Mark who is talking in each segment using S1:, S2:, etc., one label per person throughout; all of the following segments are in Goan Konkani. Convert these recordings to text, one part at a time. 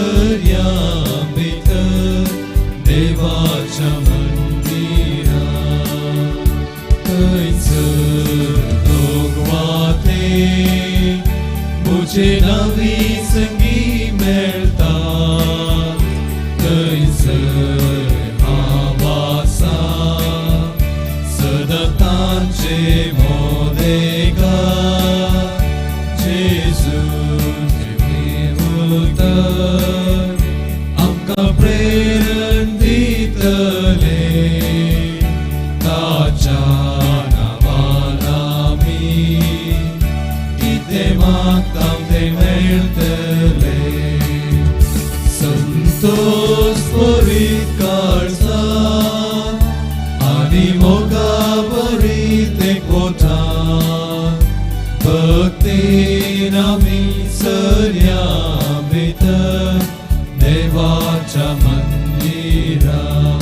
S1: सर्या भितर देवाच्या मंदिरा थंयसर लोक वाते म्हजे नवी संगी मेळटा थंयसर हांव आसा सदां तांचे मोदेगा जेजूचें उतर आमकां प्रेरण दितलें ताच्या नांवान आमी कितें मागता तें मेळटलें संतोष भरीत काळजान आनी मोगा भरीत एकवटान भक्तीन आमी सर्या भितर देवाच्या मंदिरान.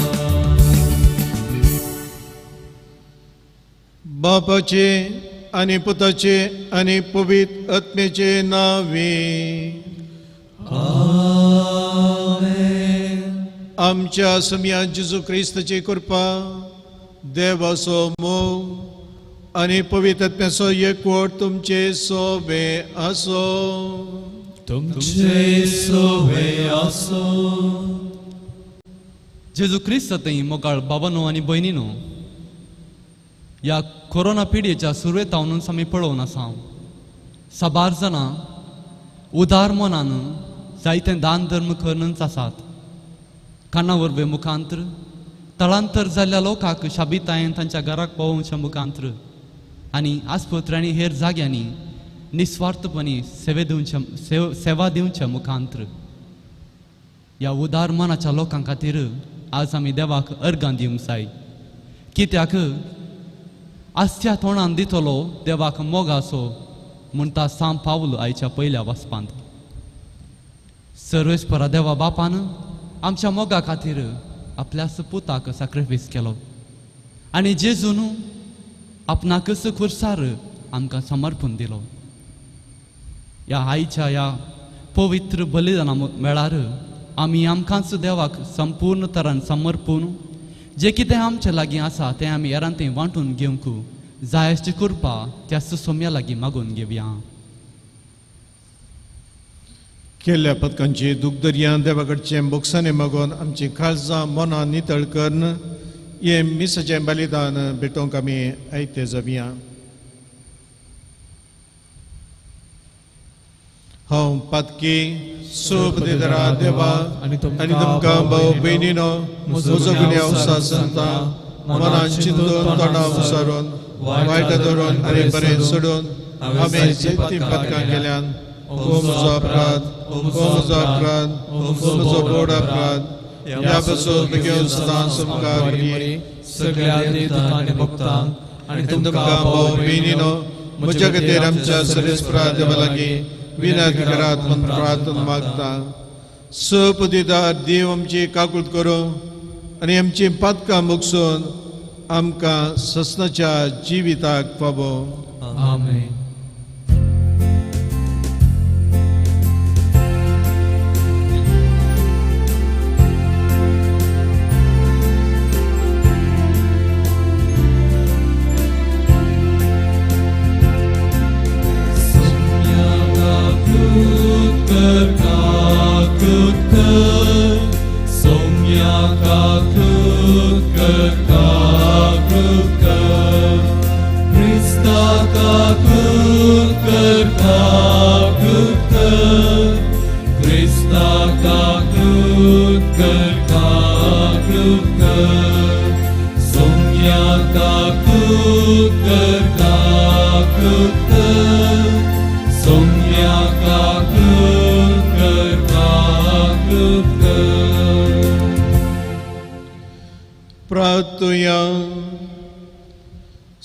S2: बापाचे आनी पुताचे आनी पवित्र आत्म्याचे नावे.
S1: आमेन.
S2: आमच्या समया जेजू क्रिस्ताची कृपा, देवाचो मोग आनी पवित्र आत्म्याचो एकवट तुमचे सोबे आसो.
S1: तुमचे सोबे आसो.
S3: जेजू क्रिस्त थंय मोगाळ बाबानो आनी भयणीनो, ह्या कोरोना पिडयेच्या सुरवेतावनूच आमी पळोवन आसा साबार जाणां उदार मनान जायते दान धर्म करूनच आसात. काना वरवीं मुखांत्र थळांतर जाल्ल्या लोकांक शाबितायेन तांच्या घराक पावोवच्या मुखांत्र आनी आस्पत्रे आनी हेर जाग्यांनी निस्वार्थपणी सेवे दिवच्या सेवा दिवच्या मुखांत्र ह्या उदार मनाच्या लोकां खातीर आज आमी देवाक अर्गां दिवंक जाय. कित्याक आसच्या तोंडान दितलो देवाक मोगासो म्हणटा सांव पावल आयच्या पयल्या वाचपांत. सर्वेस्परा देवा बापान आमच्या मोगा खातीर आपल्याच पुताक साक्रिफायस केलो आनी जेजून आपणाकच खुर्सार आमकां समर्पण दिलो. ह्या आयच्या ह्या पवित्र बलिदाना वेळार आमी आमकांच देवाक संपूर्ण तरान समर्पून जे कितें आमचे लागीं आसा तें आमी हेरां थंय वांटून घेवंक जाय अशी कृपा त्या सोम्या लागीं मागून घेवया.
S2: केल्ल्या पदकांची दुखदर्या देवाकडचें बोक्सांनी मागून आमची काळजां मनां नितळ करून हें मिसाचें बलिदान भेटोवंक आमी आयते जावया. हांव पातकी सोब दिदरा देवा आनी तुमकां भाव भयणीनो म्हजो गुन्यांव सांगता मनान चिंतून तोंडां विसरून वायट धरून आनी बरें सोडून हांवें जायतीं पातकां केल्यान. ओ म्हजो अपराध, ओ म्हजो अपराध, ओ म्हजो व्हड अपराध. ह्या पासून बेगीन सदां सामकार
S1: सगळ्या देवदूतांक आनी भक्तांक आनी
S2: तुमकां भाव भयणीनो म्हज्या खातीर आमच्या सर्वेस्परा देवा लागीं विनंती करात म्हूण प्रार्थना मागता. सपदिदार देव आमची काकूट करूं आनी आमची पातकां मुगसून आमकां ससनाच्या जिविताक फावो.
S1: आमेन.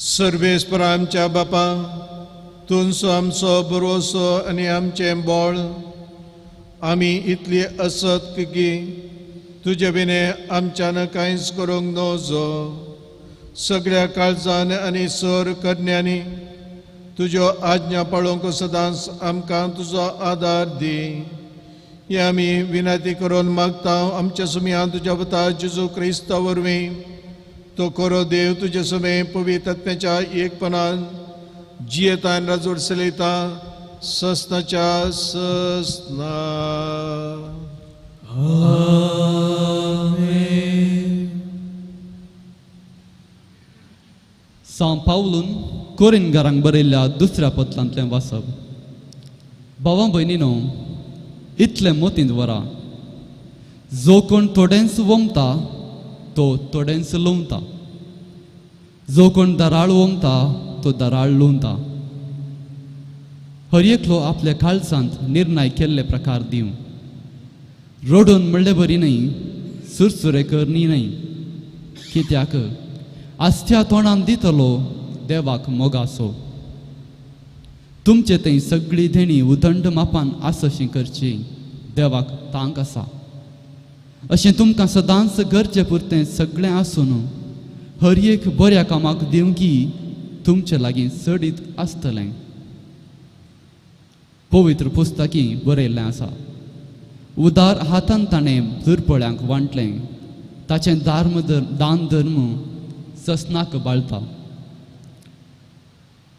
S2: सर्वेस्परा आमच्या बापा, तुमचो आमचो भरवसो आनी आमचें बळ, आमी इतली असत की तुजे विणे आमच्यान कांयच करूंक नजो. सगळ्या काळजान आनी सर करण्यांनी तुज्यो आज्ञा पाळोवंक सदांच आमकां तुजो आदार दी. हे आमी विनंती करून मागता आमच्या सुमयान तुज्या वता जेजू क्रिस्ता वरवीं. तो खरो देव तुजे सुमे पवित्र आत्म्याच्या एकपणान जियेता आनी राजवट चलयता ससनाच्या ससना.
S3: सांव पावलून कोरिनगारांक बरयल्ल्या दुसऱ्या पत्रांतलें वाचप. भावा भयणीनो, इतलें मतींत वरा, जो कोण थोडेंच वमता तो थोडेंच लुंवता, जो कोण दराळ वमता तो दराळ लुंवता. हर एकलो आपल्या काळजांत निर्णय केल्ले प्रकार दिवं. रडून म्हणले बरी न्हय, सुरसुरे करणी न्हय, कित्याक आस्त्या तोंडान दितलो देवाक मोगासो. तुमचे थंय सगळी देणी उदंड मापान आसशी करची देवाक तांक आसा. अशें तुमकां सदांच गरजे पुरतें सगळें आसून हर एक बऱ्या कामाक दिवंकी तुमचे लागीं चडीत आसतलें. पवित्र पुस्तकी बरयल्लें आसा, उदार हातान ताणें दुर्बळ्यांक वांटलें, ताचें दान धर्म ससनाक बाळता.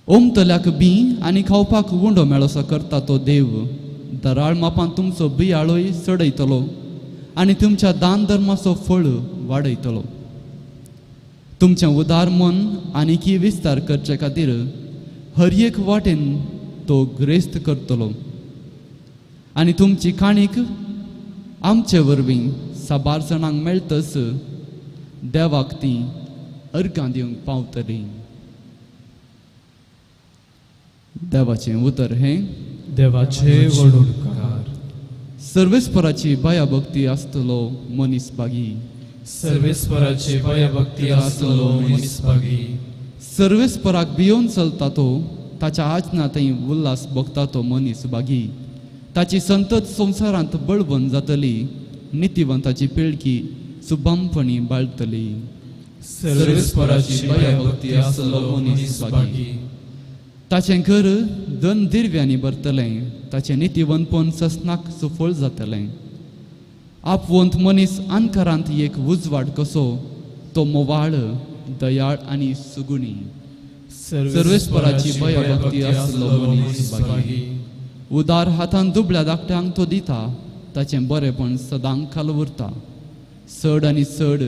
S3: ओमतल्याक बी आनी खावपाक उंडो मेळोसो करता तो देव दराळ मापान तुमचो बियाळोय चडयतलो आनी तुमच्या दान धर्माचो फळ वाडयतलो. तुमचें उदार मन आनीकी विस्तार करचे खातीर हर एक वाटेन तो ग्रेस्त करतलो आनी तुमची काणीक आमचे वरवीं साबार जाणांक मेळटच देवाक ती अर्गां दिवंक पावतली. देवाचें उतर हें
S1: देवाचे व्हड उपकार.
S3: सर्वेस्पराची भयभक्ती आसतलो मनीस बागी.
S1: सर्वेस्पराची भयभक्ती आसतलो मनीस बागी.
S3: सर्वेस्पराक भियोवन चलता तो, ताच्या आजना थंय उल्हास भोगता तो मनीस बागी. ताची संतत संवसारांत बळवंत जातली, नितीवंताची पिळगी सुबामपणी बाळतली.
S1: सर्वेस्पराची भयभक्ती आसतलो मनीस बागी.
S3: ताचें घर दोन दिर्व्यांनी भरतलें, ताचें नितीवंतपण ससनाक सुफळ जातलें. आपवंत मनीस अंधकारांत एक उजवाड कसो, तो मोवाळ दयाळ आनी सुगुणी. सर्वेस्पराची भयभक्ती आसलो मनीस बागी. उदार हातान दुबळ्या धाकट्यांक तो दिता, ताचें बरेपण सदांक खाल उरता. चड आनी चड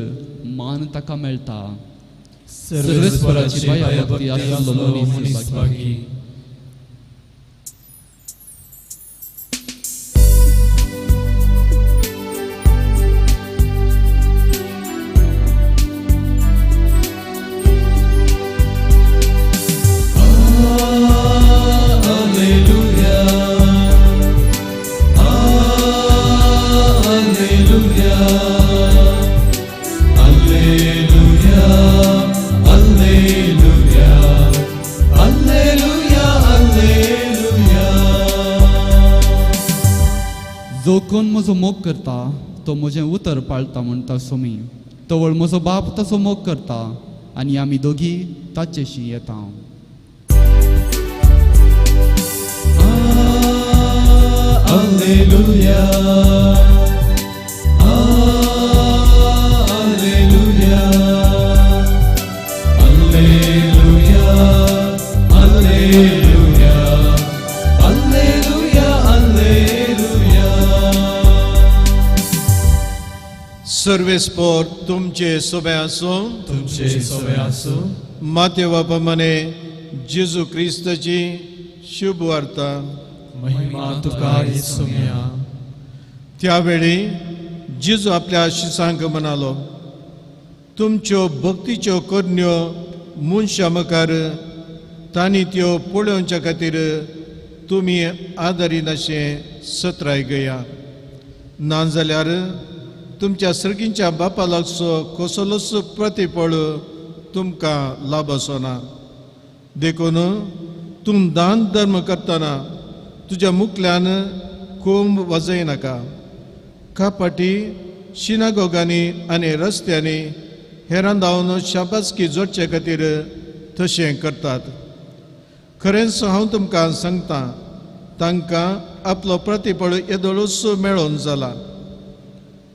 S3: मान ताका मेळटा.
S1: सर्वेस्पराची भयभक्ती आसलो मनीस बागी.
S3: जो कोण म्हजो मोग करता तो म्हजें उतर पाळता म्हणटा सोमी. तवळ म्हजो बाप तसो मोग करता आनी आमी दोगी ताचेशी येता.
S1: Alleluia, Alleluia, Alleluia, Alleluia, Alleluia, Alleluia.
S2: सर्वेस्पोर तुमचे सोबे आसूं.
S1: तुमचे सोबे आसूं.
S2: मातेवा प्रमाणे जेजू क्रिस्ताची शुभ वार्ता.
S1: महिमा तुका येसुम्या.
S2: त्यावेळी जेजू आपल्या शिसांक म्हणालो, तुमच्यो भक्तीच्यो करण्यो मनशां मुखार तांणी त्यो पळोवच्या खातीर तुमी आदारिनाशें सत्राय गया, नाजाल्यार तुमच्या सर्गींच्या बापा लागचो कसलोच प्रतिफळ तुमकां लाभ ना. देखून तूं दान धर्म करतना तुज्या मुखल्यान कोंब वाजयनाका. कापाटी शिनागोगांनी आनी रस्त्यांनी हेरां धांवन शाबासकी जोडचे खातीर तशें करतात. खरेंच हांव तुमकां सांगता, तांकां आपलो प्रतिफळ येदोळूच मेळोवन जाला.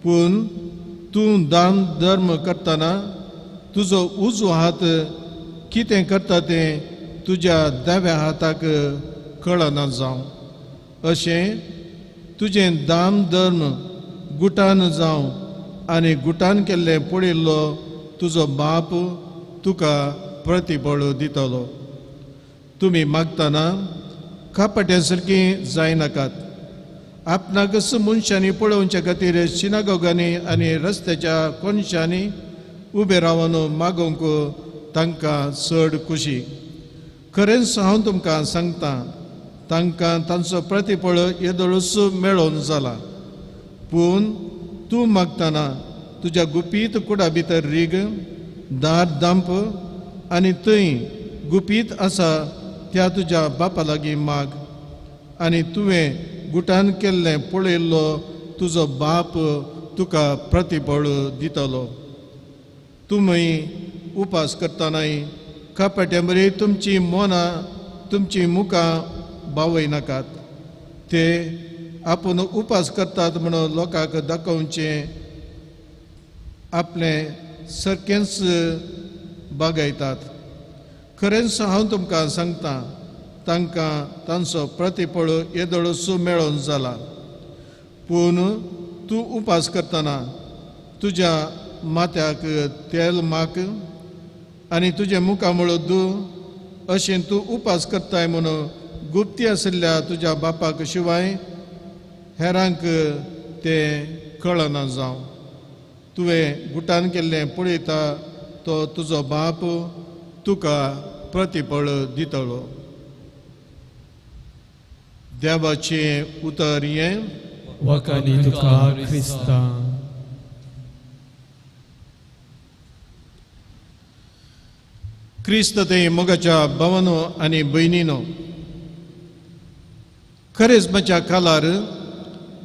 S2: पूण तूं दान धर्म करतना तुजो उजवो हात कितें करता तें तुज्या दाव्या हाताक कळना जावं. अशें तुजें दान धर्म गुटान जावं आनी गुटान केल्लें पळयल्लो तुजो बाप तुका प्रतिफळ दितलो. तुमी मागतना कपट्या सारकीं जायनाकात. आपणाकच मनशांनी पळोवच्या खातीर सिनागोगांनी आनी रस्त्याच्या कोनशांनी उबे रावन मागोवंक तांकां चड खुशी. खरेंच हांव तुमकां सांगता, तांकां तांचो प्रतिफळ येदोळूच मेळोवन जाला. पूण तूं मागतना तुज्या गुपीत कुडा भितर रीग, दार दांप आनी थंय गुपीत आसा त्या तुज्या बापा लागीं माग आनी तुवें गुटान केल्लें पळयल्लो तुजो बाप तुका प्रतिफळ दितलो. तुमी उपास करतनाय कपट्या बरी तुमची मनां तुमची मुखां बावयनाकात. ते आपूण उपास करतात म्हणून लोकांक दाखोवचें आपलें सारकेंच बागयतात. खरेंच हांव तुमकां सांगता, तांकां तांचो प्रतिफळ येदोळूच मेळोवन जाला. पूण तूं उपास करतना तुज्या माथ्याक तेल माक आनी तुजें मुखामळ धू. अशें तूं उपास करताय म्हणून गुप्ती आशिल्ल्या तुज्या बापाक शिवाय हेरांक तें कळना जावं. तुवें गुटान केल्लें पळयता तो तुजो बाप तुका प्रतिफळ दितलो. देवाचें उतर हें.
S1: वखाणी तुका क्रिस्ता.
S2: क्रिस्त ते मोगाच्या भावानो आनी भयणीनो, खरेंच म्हज्या कालार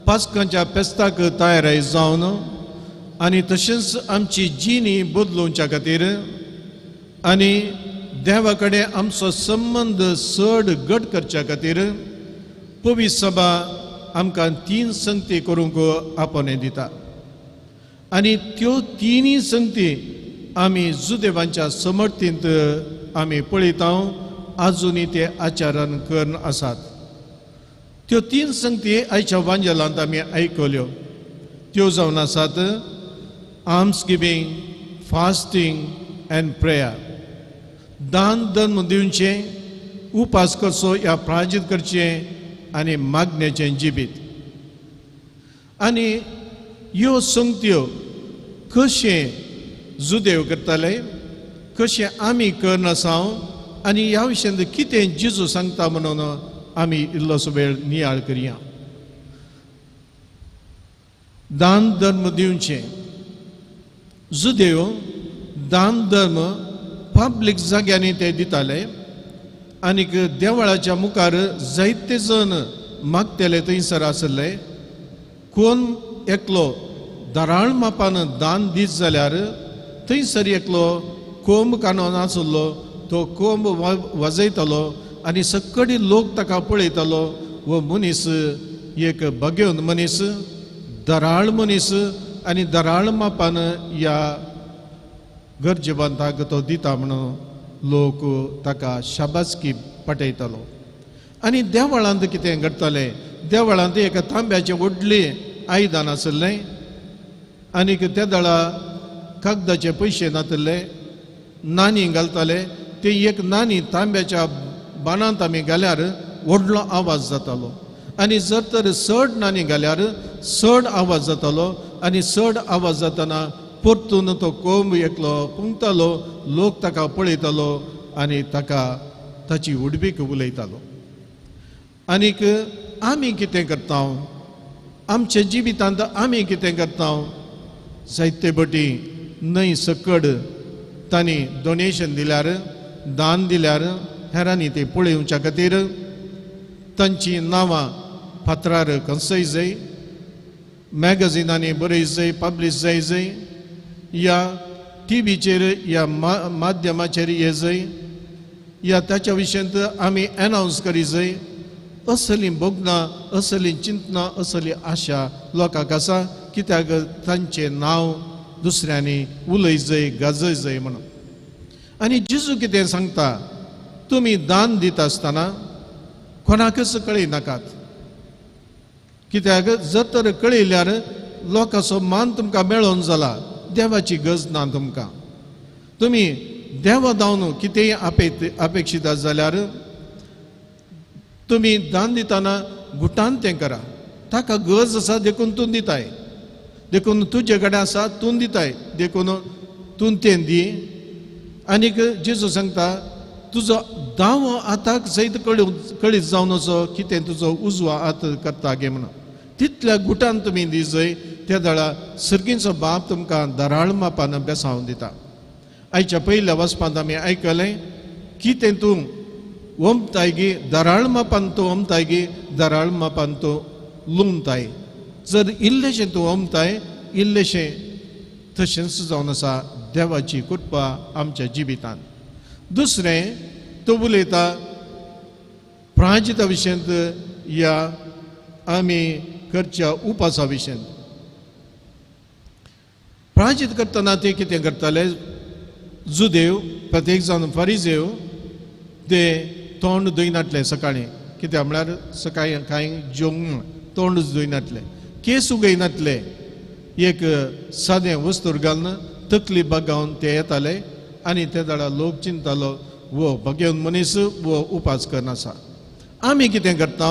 S2: पास्कांच्या पेस्ताक तयाराय जावन आनी तशेंच आमची जिणी बदलोवच्या खातीर आनी देवा कडेन आमचो संबंद चड घट करच्या खातीर पवित्र सभा आमकां तीन संगती करूंक आपोवणें दिता आनी त्यो तिनूय संगती आमी जुदेवांच्या समर्थींत आमी पळयता, आजुनूय ते आचरण करून आसात. त्यो तीन संगती आयच्या वांजेलांत आमी आयकल्यो. त्यो जावन आसात alms giving, fasting and prayer. दान धर्म दिवचें, उपास करचो या प्राजित करचें आनी मागण्याचें जिबीत. आनी ह्यो संगत्यो कशें जुदेव करताले, कशें आमी करनासांव आनी ह्या विशयांत कितें जेजू सांगता म्हणून आमी इल्लोसो वेळ नियाळ करया. दान धर्म दिवचें. जुदेव दान धर्म पब्लीक जाग्यांनी ते दिताले आनीक देवळाच्या मुखार जायते जण मागतले थंयसर आसले. कोण एकलो दराळ मापान दान दीत जाल्यार थंयसर एकलो कोंब काणून आसलो, तो कोंब वाजयतालो आनी सकडी लोक ताका पळयतालो. हो मनीस एक बगेवन मनीस, दराळ मनीस आनी दराळ मापान ह्या गरजेवंताक तो दिता म्हणून लोक ताका शाबासकी पटयतालो. आनी देवळांत कितें घडटालें, देवळांत एका तांब्याचें व्हडलें आयदन आसलें आनीक त्या दळा कागदाचे पयशे नातले, नाणी घालताले. ते एक नाणी तांब्याच्या बाणांत आमी घाल्यार व्हडलो आवाज जातालो आनी जर तर चड नाणी घाल्यार चड आवाज जातालो आनी चड आवाज जातना परतून तो कोंब एकलो पुंगतालो, लोक ताका पळयतालो आनी ताका ताची उडबीक उलयतालो. आनीक आमी कितें करता, आमच्या जिवितांत आमी कितें करता, जायते बटी न्हय सकड तांणी डोनेशन दिल्यार, दान दिल्यार हेरांनी ते पळोवच्या खातीर तांची नांवां फातरार खंयसय जाय, मॅगझिनांनी बरय जाय, पब्लीश जाय जाय, या टीव्हीचेर या माध्यमाचेर ये जाय, या ताच्या विशयांत आमी एनावन्स करी जाय. असलीं भोगणां, असलीं चिंतनां, असली आशा लोकांक आसा, कित्याक तांचें नांव दुसऱ्यांनी उलय जाय, गाजय जाय म्हणून. आनी जेजू कितें सांगता, तुमी दान दिता आसतना कोणाकच कळयनाकात, कित्याक जर तर कळयल्यार लोकांचो मान तुमकां मेळोन जाला, देवाची गरज ना तुमकां. तुमी देवा धांवन कितेंय अपेक्षीत आसा जाल्यार तुमी दान दितना गुटान तें करा. ताका गरज आसा देखून तूं दिताय, देखून तुजे कडेन आसा तूं दिताय, देखून तूं तें दी. आनीक जेजू सांगता तुजो दावो हाताक सयत कळीत जावन वचो कितें तुजो उजवो हात करता गे म्हणून. तितल्या गुटान तुमी दिजय त्या दळा सर्गींचो बाप तुमकां दराळ मापान बेसावन दिता. आयच्या पयल्या वचपांत आमी आयकलें कितें तूं ओमताय गी दराळ मापान तूं ओमताय गी दराळ मापान तूं लुमताय. जर इल्लेशें तूं ओमताय इल्लेशें तशेंच जावन आसा देवाची कृपा आमच्या जिवितांत. दुसरें तो उलयता प्राजिता विशयांत या आमी करच्या उपासा विशयांत. प्राजित करतना ते कितें करताले, जुदेव प्रत्येक जावन फारिजेव ते तोंड धुयनातले सकाळीं, कित्याक म्हळ्यार सकाळीं कांय जेवंक तोंड धुयनातले, केस उगयनातले, एक सादें वस्तूर घालून तकली बागावन ते येताले. आनी ते दाडा लोक चिंतालो वो बगेवन मनीस वो उपास करनासा. आमी कितें करता,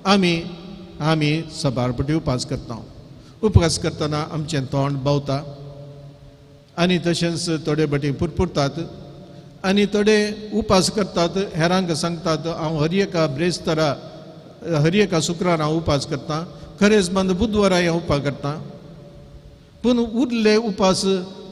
S2: आमी आमी सबारपटी उपास करता. उपास करतना आमचें तोंड बावता आनी तशेंच थोडे बटी पुरपुरतात आनी थोडे उपास करतात, हेरांक सांगतात हांव हर एका ब्रेस्तारा हर एका शुक्रार हांव उपास करता, खरेंच बंद बुधवारा हांव उपास करता. पूण उरले उपास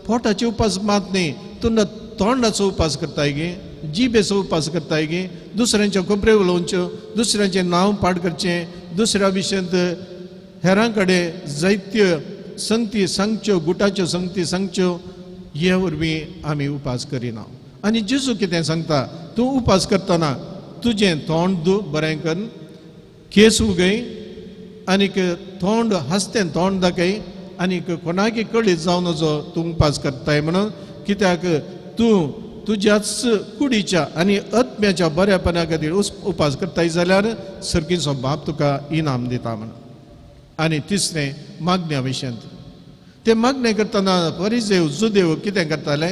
S2: पोटाचे उपास मात न्ही, तूं तोंडाचो उपास करताय गे, जिबेचो उपास करताय गे, दुसऱ्यांच्यो खबऱ्यो उलोवच्यो, दुसऱ्यांचें नांव पाड करचें, दुसऱ्या विशयांत हेरां कडेन जायत्यो संगती सांगच्यो, गुटाच्यो संगती सांगच्यो, हे वरवीं आमी उपास करिना. आनी जेजू कितें सांगता, तूं उपास करतना तुजें तोंड बरें कर, केस उगय आनीक तोंड हांसतें तोंड दाखय आनीक कोणाकी कळीत जावन वचो तूं उपास करताय म्हणून, कित्याक तूं तुज्याच कुडीच्या आनी आत्म्याच्या बऱ्यापणा खातीर उपास करताय जाल्यार सर्गीचो बाप तुका इनाम दिता म्हणून. आनी तिसरें मागण्या विशयांत, ते मागणें करतना परिजेव जुदेव कितें करताले,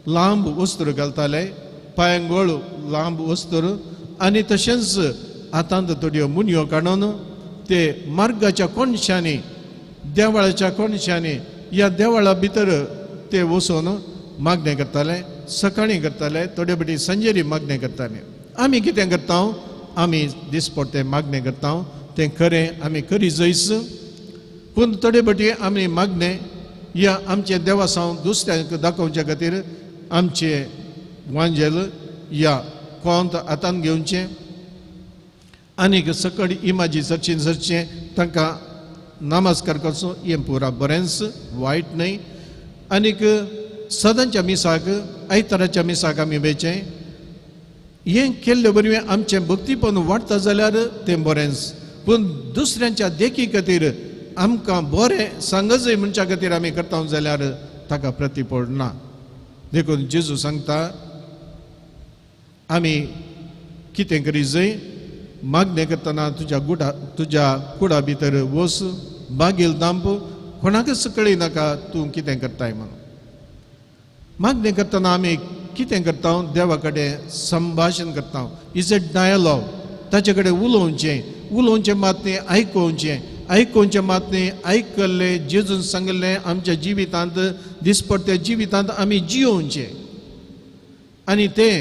S2: लांब वस्त्र घालताले, पांयांक लांब वस्त्र आनी तशेंच हातांत थोड्यो मुनयो काडून ते मार्गाच्या कोनशांनी, देवळाच्या कोनशांनी या देवळा भितर ते वचून मागणें करताले, सकाळीं करताले, थोडे बटी सांजेरी मागणें करताले. आमी कितें करता, आमी दिसपट्टे मागणें करता, तें खरें आमी करी जयस, पूण थोडे बटी आमी मागणें या आमचें देवासांव दुसऱ्यांक दाखोवच्या खातीर आमचें वांजेल या कोंत हातान घेवचें आनीक सकड इमाजी सरचें सरचें तांकां नमस्कार करचो, हें पुरा बरेंच वायट न्हय. आनीक सदांच्या मिसाक आयताराच्या मिसाक आमी वेचें, हें केल्ले वरवीं आमचें भक्तीपण वाडटा जाल्यार तें बरेंच, पूण दुसऱ्यांच्या देखी खातीर आमकां बरें सांगजय म्हणच्या खातीर आमी करता जाल्यार ताका प्रतिपड ना. देखून जेजू सांगता आमी कितें करी जाय, मागणें करतना तुज्या गुडा तुज्या कुडा भितर वस, बागेल दांप, कोणाकच कळयनाका तूं कितें करताय म्हणून. मागणें करतना आमी कितें करता, देवा कडेन संभाशण करता, is a dialogue, ताचे कडेन उलोवचें, उलोवचें मात न्ही आयकोवचें, आयकोवचें मात न्ही आयकल्लें जेजून सांगिल्लें आमच्या जिवितांत दिसपट्ट्या जिवितांत आमी जियोवचें आनी तें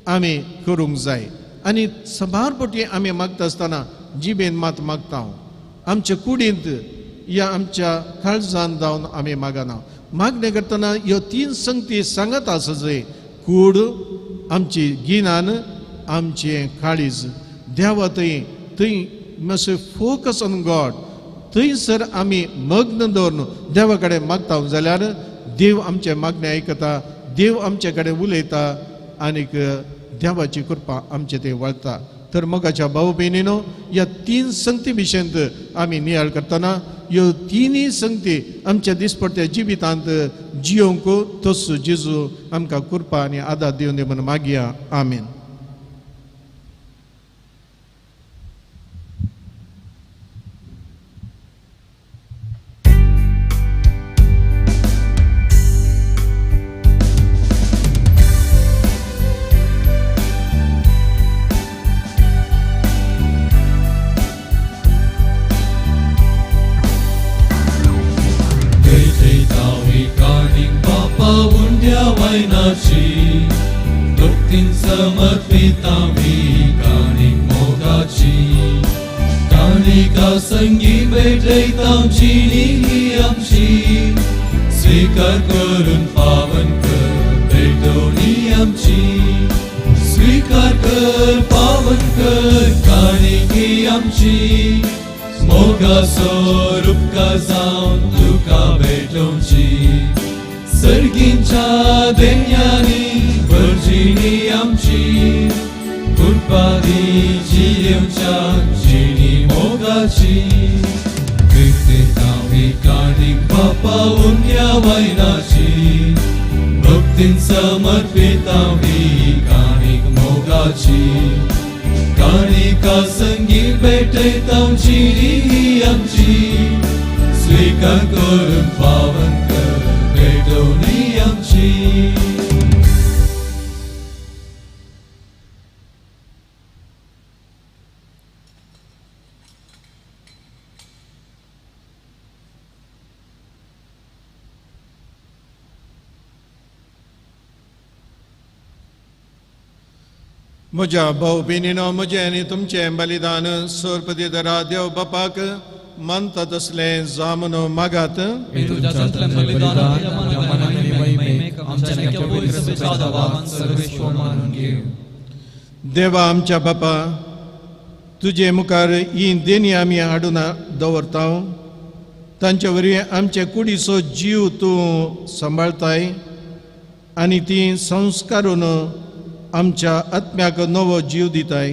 S2: आमी करूंक जाय. आनी सबार पटी आमी मागता आसतना जिबेन मात मागता, आमच्या कुडींत या आमच्या काळजान जावन आमी मागना. मागणें करतना ह्यो तीन संगती सांगत आसा जंय कूड, आमची गिन्यान, आमचें काळीज. देवा थंय थंय मातशें फोकस ऑन गॉड, थंयसर आमी मग्न दवरून देवा कडेन मागता जाल्यार देव आमचें मागणें आयकता, देव आमचे कडेन उलयता आनीक देवाची कृपा आमचे थंय वळता. तर मोगाच्या भाऊ भयणीनो, ह्या तीन संगती विशयांत आमी नियाळ करतना ह्यो तिनूय संगती आमच्या दिसपडट्या जिवितांत जियोंक तसो जेजू आमकां कृपा आनी आदार दिवन दी म्हूण मागया. आमेन.
S1: भक्तीन समर्पिता मी काणीक मोगाची, काणिका संगी भेटयता जिणी ही आमची, स्वीकार करून पावन कर भेटवणी आमची, स्वीकार कर पावन कर काणीक ही आमची, मोगाचो रुपका जावन तुका भेटोवची. सर्गींच्या देण्यांनी भरजिणी आमची, कृपा दी जियेवच्या जिणी मोगाची. भेटयता ही काणीक बापा उण्या वायनाची, भक्तीन समर्पिता ही काणीक मोगाची, काणिका संगी भेटयता जिणी ही आमची, स्वीकार करून पावन कर भेटवणी आमची.
S2: म्हज्या भाव भयणीनो, म्हजें आनी तुमचें बलिदान सोरपदी दरा देव बापाक मानता तसलें जावन मागात. देवा आमच्या बापा, तुजे मुखार ही देणी आमी हाडून दवरता, तांचे वरवीं आमचे कुडीचो जीव तूं सांबाळताय आनी ती संस्कारून आमच्या आत्म्याक नवो जीव दिताय.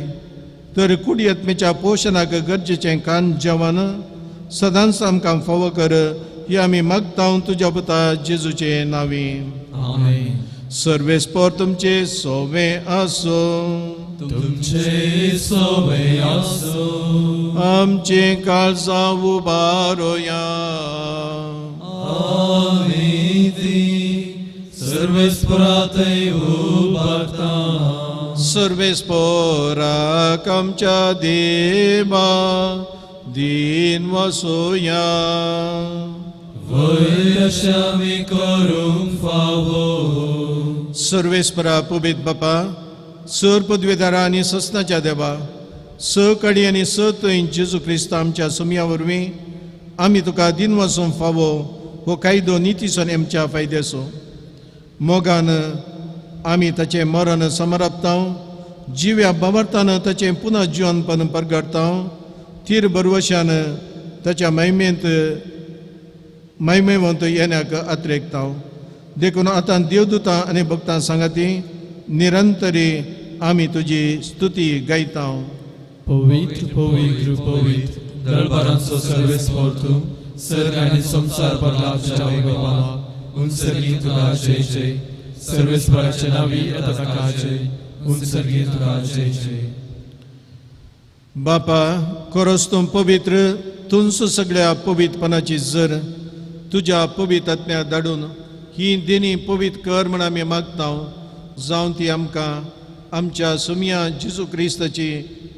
S2: तर कुडी आत्म्याच्या पोशणाक गरजेचें कान जेवण सदांच आमकां फावो कर, ही आमी मागता तुज्या पुता जेजूचे नांवी. सर्वेस्पोर तुमचे सोवे आसूं,
S1: तुमचे सोवे आसूं.
S2: आमचे काळजां उबारोया.
S1: आमी ती सर्वेस्पोरातय उबारता.
S2: सर्वेस्पोराक आमच्या देवा दीन वसोया.
S1: वयर अशें आमी करूंक फावो.
S2: सर्वेस्परा पुबीत बापा, सर पदवेदारा आनी ससनाच्या देवा, स कडी आनी स थंय जेजू क्रिस्त आमच्या सुमया वरवीं आमी तुका दीन वसूंक फावो हो कायदो नितीचो आनी आमच्या फायद्याचो. मोगान आमी ताचें मरण समरापता, जिव्या बावरतान ताचें पुनः जिवनपण परगडता, थीर बरवशान ताच्या महिमेंत महिमेवंत येण्याक अत्रेकता. देखून आतां देवदूतां आनी भक्तां सांगाती निरंतरी आमी तुजी स्तुती गायता.
S1: पवित्र पवित्र पवित्र दरबारांचो सर्वेस्पोर तूं, सर्ग आनी संवसार भरला तुज्या वैभवान. उंचर्गी तुका जय जय, सर्वेस्पराचे नांवी येता ताका जय, उंचर्गी तुका जय जय.
S2: बापा, खरोच तूं पवित्र, तूंच सगळ्या पवित्रपणाची जर तुज्या पवित्र आत्म्या धाडून ही देणी पवित्र कर म्हण आमी मागता, जावन ती आमकां आमच्या सुमया जेजू क्रिस्ताची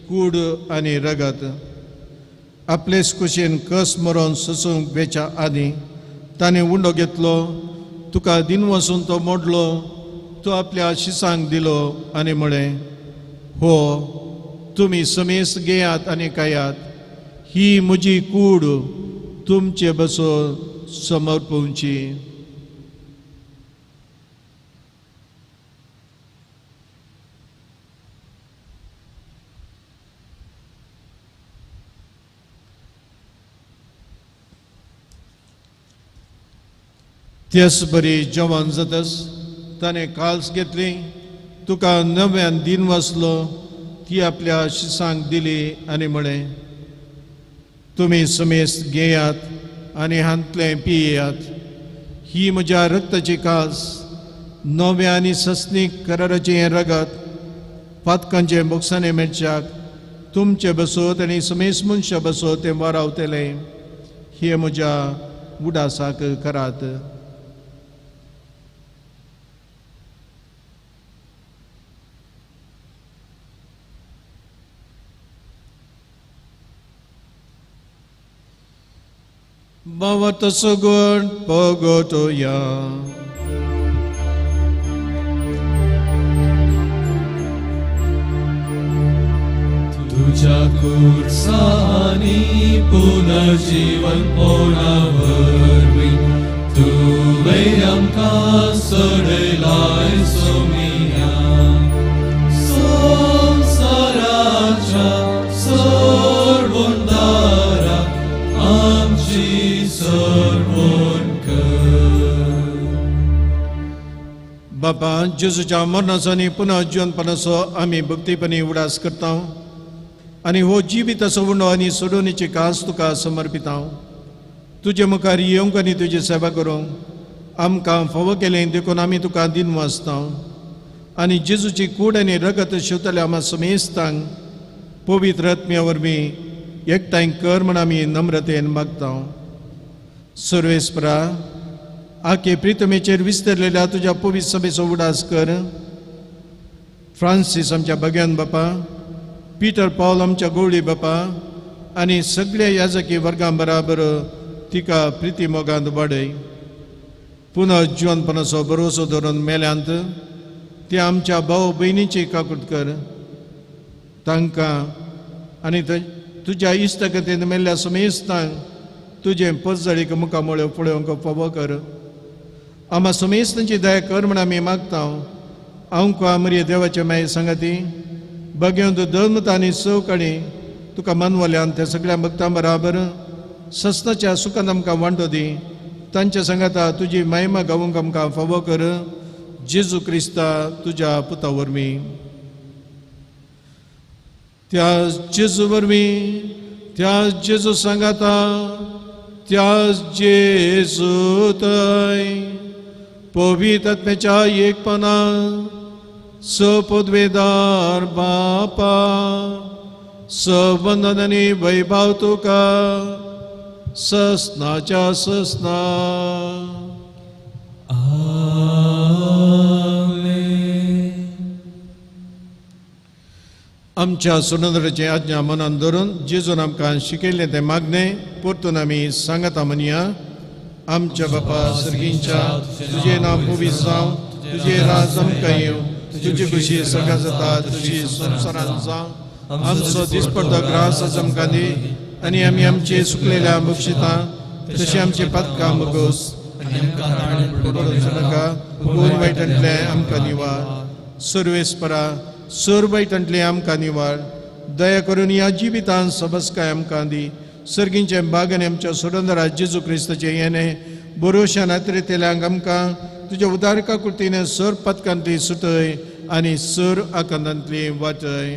S2: कूड आनी रगत आपलेच कुशीन कस मरोन सोसूंक वेच्या आदीं ताणें उंडो घेतलो, तुका दिन वसून तो मोडलो, तो आपल्या शिसांक दिलो आनी म्हळें, हो तुमी समेस घेयात आनी खायात, ही म्हजी कूड तुमचे बसून समर्पवची. तेच बरी जेवण जातच ताणें काल्स घेतली, तुका नव्यान दिन वाचलो, ती आपल्या शिसांक दिली आनी म्हळें, तुमी समेस्त घेयात आनी हांतलें पियेयात. ही म्हज्या रक्ताची कास, नव्या आनी सस्नीक कराराचें हें रगत पातकांचें बोगसाणें मेळच्याक तुमचे बसोत आनी समेस्त मनशां बसोत तें वारावतलें. हे म्हज्या उडासाक करात. बाबा सगुण पगोटोया.
S1: तुझ्या कुर्सानी पुनर्जीवन पोणावरवी तुवें आमकां सोडयलाय सोमिया. संवसाराच्या सोडवणदारा आमची सोडवण कर.
S2: बाबा, जेजूच्या मरणाचो आनी पुनर्जीवनपणाचो आमी भक्तीपणी उडास करता आनी हो जिविताचो उंडो आनी सोडोवणेची कास तुका समर्पिता. तुजे मुखार येवंक आनी तुजी सेवा करूंक आमकां फावो केलें देखून आमी तुका दिन वाचता आनी जेजूची कूड आनी रगत शिवतल्या आमा समेस्तांक पवित्र आत्म्या वरवीं एकठांय कर म्हण आमी नम्रतेन मागता. सर्वेस्परा, आखे प्रितमेचेर विस्तरलेल्या तुज्या पवित्र सभेचो उडास कर. फ्रांसीस आमच्या भग्यान बापा, पीटर पावल आमच्या गोवळी बापा आनी सगळ्या याजकी वर्गां बराबर तिका प्रिती मोगांत वाडय. पुनः जिवनपणाचो भरोसो धरून मेल्यांत ते आमच्या भाव भयणीची काकूट कर. तांकां आनी तुज्या इश्टगतीन मेल्ल्या समेस्तांक तुजें पजळीक मुखामळ पळोवंक फावो कर. आमा समेस्तांची दया कर म्हण आमी मागता. आमकां मरिये देवाचे माये सांगाती बगेवन धर्मता आनी सवकाळी तुका मानवल्यान त्या सगळ्या भक्तां बराबर सस्नाच्या सुखान आमकां वांटो दी. तांच्या सांगाता तुजी महिमा गावूंक आमकां फावो कर. जेजू क्रिस्ता तुज्या पुता वरवीं. त्या जेजू वरवीं, त्या जेजू सांगाता, त्या जेजू थंय पवित्र आत्म्याच्या एकपणा सपदवेदार बापा सवंदन आनी वैभव तुका सस्नाच्या सस्ना. आमच्या सुनंदराची आज्ञा मनान धरून जेजून आमकां शिकयल्लें तें मागणें परतून आमी सांगता म्हणया. आमच्या बापा सर्गींच्या, तुजें नांव पवित्र जावं, तुजें राज आमकां येवं, तुजी खुशी सगळ्या जाता तशी संवसारांत जावं. आमचो दिसपडतो ग्रास आज आमकां दी आनी आमी आमचे सुकलेल्या बक्षिता तशें आमचे पातकां मुगोस नाका, कोण वायटांतलें आमकां निवार. सर्वेस्परा, सर वायटांतलें आमकां निवार. दया करून ह्या जिवितान सबसकाय आमकां दी. सर्गींचे बाग आनी आमच्या सोडंदरा जेजू क्रिस्ताचें येणें बरोशान आत्रेतेल्यांक आमकां तुज्या उदारका कृतीन सर पदकांतली सुटय आनी सर आकांतांतली वाटय.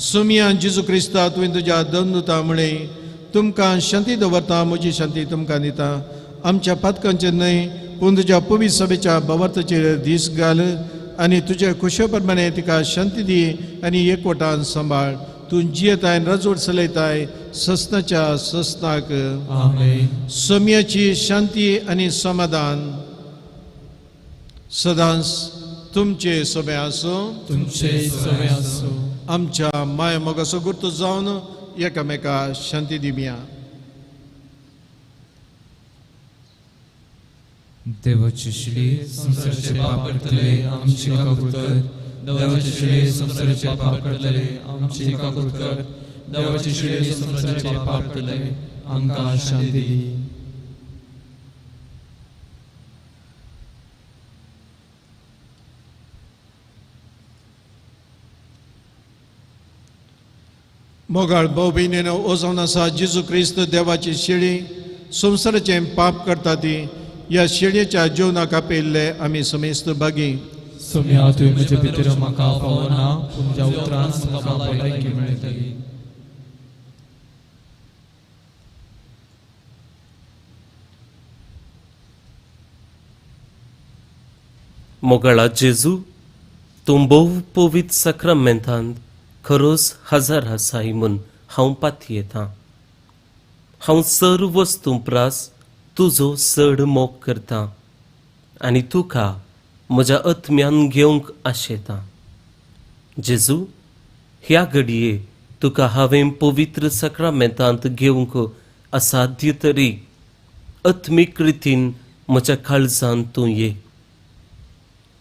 S2: सोमिया जेजू क्रिस्ता, तुवें तुज्या दंदुता म्हळें, तुमकां शांती दवरता, म्हजी शांती तुमकां दिता. आमच्या पातकांचेर न्हय पूण तुज्या पवित्र सभेच्या भावार्थाचेर दीस घाल आनी तुज्या खुशे प्रमाणे तिका शांती दी आनी एकवटान सांबाळ. तूं जियेताय रजवट चलयताय सस्नाच्या सस्नाक. सोम्याची शांती आनी समाधान सदांच तुमचे सोबे आसूं.
S1: तुमचे सोबे आसूं.
S2: आमच्या माय मोगाचो गुर्तू जावन एकामेका शांती दिवया.
S1: देवाची शिडी संवसाराचे पाप करतले आमची काकूट कर. देवाची शिडी संवसाराचे पाप करतले आमची काकूट कर. देवाची शिडी संवसाराचे पाप करतले आमकां शांती दी.
S2: मोगाळ भाव भयणीनो, ओ जावन आसा जेजू क्रिस्त देवाची शिडी संवसाराचें पाप करता ती ह्या शेळयेच्या जेवणाक आपयल्ले आमी समेस्त भागी.
S1: सोम्या तुवें म्हजे भितर म्हाका फावना पूण म्हज्या उतरान म्हाका भलायकी मेळटली.
S4: मोगाळा जेजू, तूं भोव पवित्र साक्रामेंतांत खरोच हजर आसाय म्हूण हांव पातयेतां. हांव सर्व वस्तूं प्रास तुजो चड मोग करतां आनी तुका म्हज्या आत्म्यान घेवंक आशेतां. जेजू, ह्या घडये तुका हांवें पवित्र साक्रामेंतांत घेवंक असाध्य तरी आत्मीक रितीन म्हज्या काळजांत तूं ये.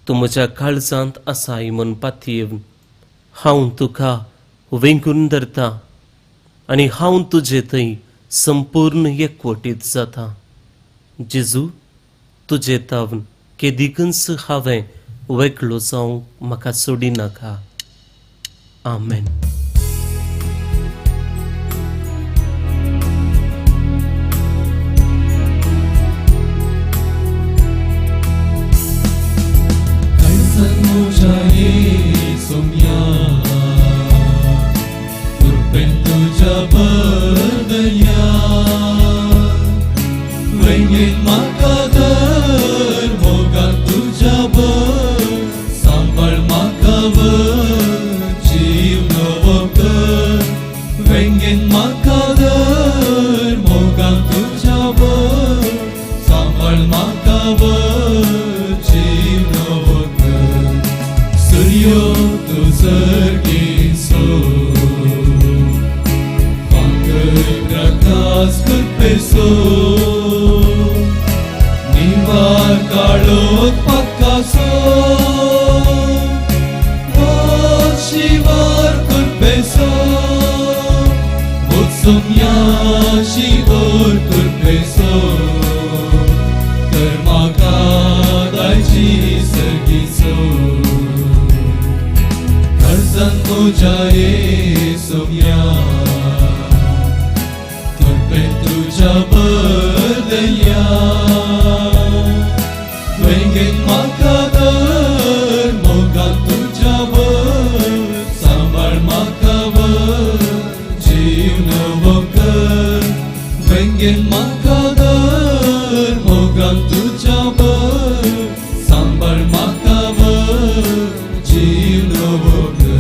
S4: तूं म्हज्या काळजांत आसाय म्हूण पातयेवन हांव तुका वेंगून धरता आनी हांव तुजे थंय संपूर्ण एकवटीत जाता. जेजू, तुजे तावन केदिकूच हांवें वेगळो जावंक म्हाका सोडिनाका. आमेन.
S1: सोम्या कृपेन तुज्या बदल्या वेंगेन म्हाका धर मोगान तुज्या बर सांबाळ म्हाका वर जीव नवो कर. वेंगेन म्हाका धर मोगान तुज्या बर सांबाळ म्हाका वर जीव नवो कर. सूर्यो तुजर्गीसो फांकय प्रकाश कृपेसो निवार काळोख पक्कासो शिवार कृपेसो उत्सुम्या शिवोर कृपेसो कर म्हाका दायजी सर्गीचो. काळजान म्हज्या ये सोम्या कृपेन तुज्या बदल्या वेंगेन म्हाका धर मोगान तुज्या वर सांबाळ म्हाका वर जीव नवो कर. वेंगेन म्हाका धर मोगान तुज्या वर सांबाळ म्हाका वर जीव नवो कर.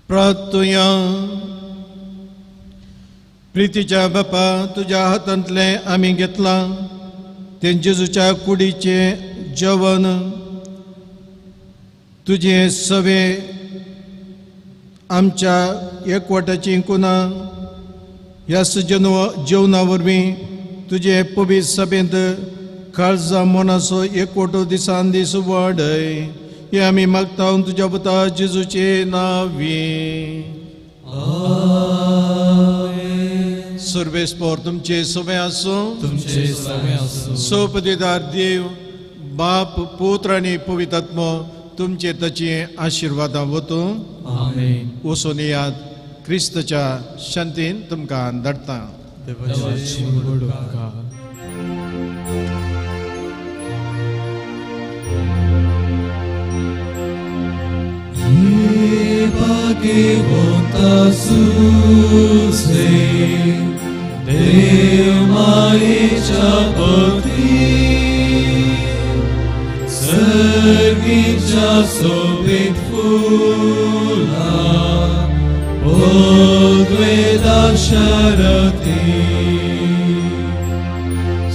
S2: प्रार्थुया. प्रितीच्या बापा, तुज्या हातांतलें आमी घेतलां तें जेजूच्या कुडीचें जेवण तुजें सवे आमच्या एकवटाची कुना ह्या जेवणा वरवीं तुजे पवित्र सभेंत काळजा मनाचो एकवटो दिसान दीस वाडय हे आमी मागता तुज्या पुता जेजूचे नांवी. सर्वेस्पोर तुमचे सवे आसूं.
S1: तुमचे सवे आसूं.
S2: सोपदेदार देव बाप पुत्र आनी पवित्र आत्मो तुमचे ताचे आशिर्वादां वतूं.
S1: आमेन.
S2: वचून येयात क्रिस्तच्या शांतीन तुमकां धाडटा.
S1: देवाची व्हड उपकार. भाग्यवंता सुसे देव मायेच्या पती सर्गीच्या सोबीत फुला पदवेदा शरती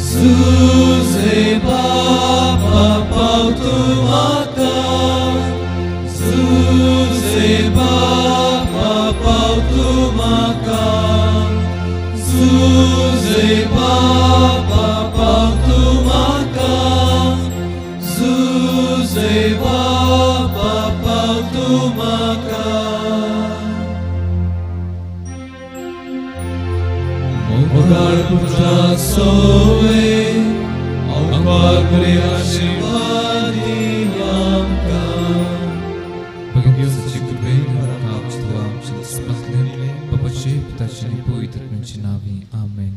S1: सुसे बापा पावतू म्हाका सुसे बापा पावतू म्हाका सुसे बापा पावतू म्हाका सुसे बापा पावतू म्हाका. मोगाळ पुता सोवे अंकार बरे आशिर्वादी आमकां.
S5: भगवंताची कृपेन आमकां
S1: बापाची, पुताची आनी पवित्र आत्म्याची नांवी, आमेन.